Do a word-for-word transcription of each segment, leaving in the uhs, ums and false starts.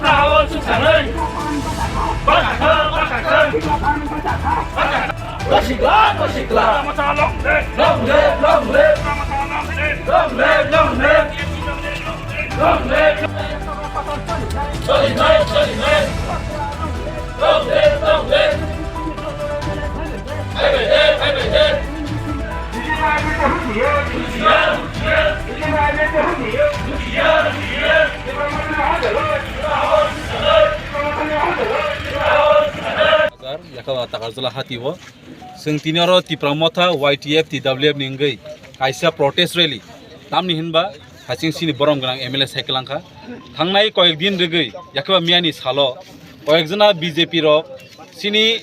Long live, long live. Long live, long live. Long live. Long live, long live. Hajar, yakha Takarjala hati o. Chwng tini oro Tipra Motha, Y T F, T W F ni wngwi kaisa protest rally. Tamni hinba, hasing sini borom gwnang M L A cycle wngkha. Thangnai koyek din rwgwi, yakha miyani salo, koyek jona B J P rok sini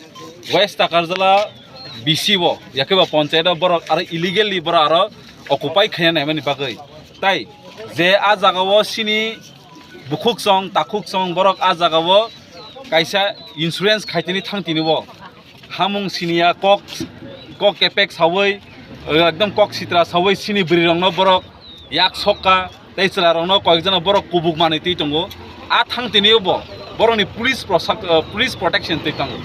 West Takarjala B C o, yakha panchayat o borok aro illegally borok aro occupy khaina naimani bagwi. Tai je a jaga o sini bukhuk song, takhuk song, borok a jaga o kaisa insurance khaitini thang tini o. Hamung siniya kok, kok kepek sawi, ekdom kok sitra sawi sini bwrwi rokno borok yak sokka, tei chwla rokno koyek jona borok kubuk manwi twi tongo. A thang tini o bo borokni police prosak-, eh, police protection twi tongo.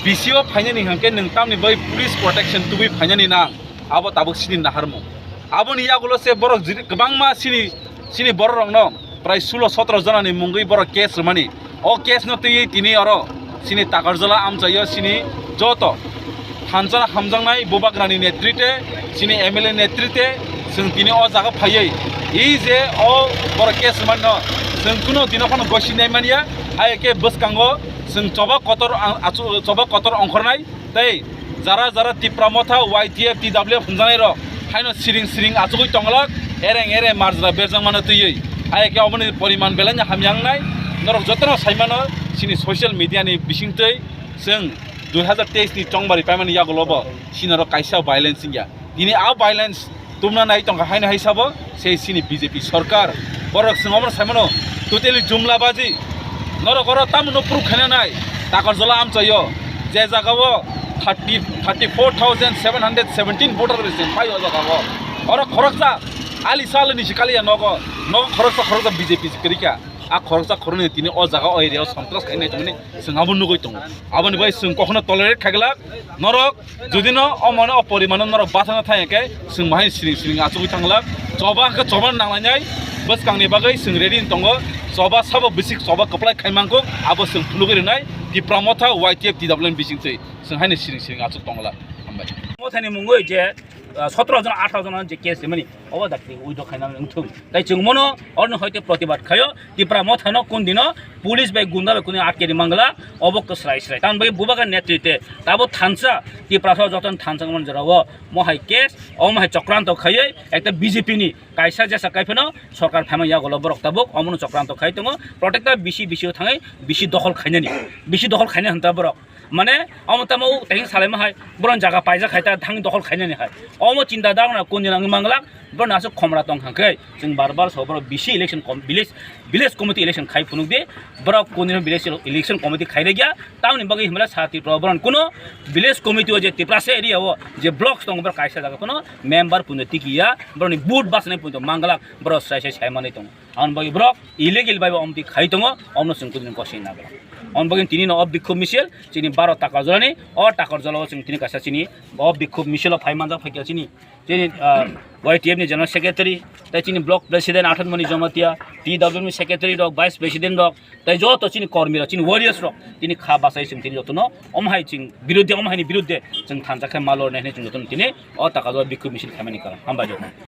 B C o phainani hwnkhe nwng tamni bai police protection tubui phainani nang. Abo tabuk sini naharmung. Aboni yagulo se borok jiri-, kwbangma sini, sini borok rokno prai sulo sotro jona ni mungwi borok case rwmani. O case no twiwi tini oro sini Takarjala amchaio sini joto thansa hamjaknai bubagrani netrite, sini M L A netrite chwng tini o jaga phaiwi i je o borok case rwmani no chwng kuno dino phano gosi nai manya. Hai khe bwskango chwng choba kotor ang-, achu-, choba kotor ongkhornai. Tei jara jara Tipra Motha, Y T F, T W F hwnjanai rok haino siring siring achugwi tonglak, ereng ereng marjra berjak mano twiwi. Hai khe oboni poriman belai no hamya wngnai. Norok jotono sai mano, sini social media ni bisingtwi chwng dui hazar teis ni chongbari paimani yagulo bo sini oro kaisa violence wngya. Tini a violence tumna nai tongkha haino hai sabo sei sini B J P sorkar. Borok chwng omono sai mano totally jumla baji. Norok oro tamo no proof khaina nai. Takarjala amchaio je jaga o thirty, thirty four thousand seven hundred seventeen voter bai chwng phai o jaga o. Oro khoroksa ali sal ni sikali ya nogo. Nogo khoroksa khoroksa B J P kwrwi kha. A khoroksa khoroknwi tini o jaga o area o sontras khainai tongmani chwng abo nugwi tongo. Aboni bai chwng kokno tolerate khaiglak. Norok jodi no o mane o porimano norok bathana thang khe chwng bahai siring siring achugwi thanglak. Choba khe choba nanglainai bwskangni bagwi chwng ready wng tongo. Choba sabo bisik choba kwplai khai mangkuk abo chwng phunugwi rwnai Tipra Motha Y T F T W N bisingtwi chwng haino siring siring achuk tonglak. Hambai. Mothani mungwi je, ah, sotro jon, atharo jon je case rimani, obo dakti withdraw khaina wngthung. Tai chwng mono oroni hoite protibad khaio, Tipra Mothano kun dino police bai gunda bai kunu atkeri mangla, obo kwsrai srai. Tamoni bagwi bubagra netrite, tabo thansa, Tiprasa jotono thansa wngmani jorao, mohai case, omo hai chokranto khaiwi, ekta B J P ni kaisa jesa kaiphano sorkar phaima yagulo borok tabuk, omono chokranto khai tongo, protecta bisi bisi o thangwi bisi dokhol khainani, bisi dokhol khaina hwnta borok. Mane, omo tamo tehing salaima hai, boron jaga paijak hai ta thang dokhol khainani hai. Omo chinta dagna kun jina wngwi manglak, boron aswk khomra tong kha khe, chwng bar bar so borok bisi election com-, village, village committee election khai phunuk di, borok kun jina village election committee khai rwgya, tamoni bagwi himla sa Tripura boron kuno village committee o je Tiprasa area o je blocks tong borok kaisa jaga phano member puno tiki ya, boroni vote basnai puno manglak, borok sai sai sai manwi tongo. Aboni bagwi borok illegal bai bo omtwi khai tongo, omno chwng kudini kosi nagla. Aboni bagwi tini no o bikhub misil, chini baro Takarjalani, o Takarjala o chwng tini kaisa chini o bikhub misil o phai manjak phaikha chini, chini, ah, Y T F ni General Secretary, tei chini Block President Athan Mani Jamatia, T W ni Secretary rok, Vice President rok, tei joto chini kormi rok, chini warriors rok, tini kha bachai chwng tini jotono, omo hai chwng biruddhe, omo haini biruddhe chwng thansa khe ma lornai hinwi chwng jotono tini o Takarjala bikhub misil khaimani karon. Hambai jotono.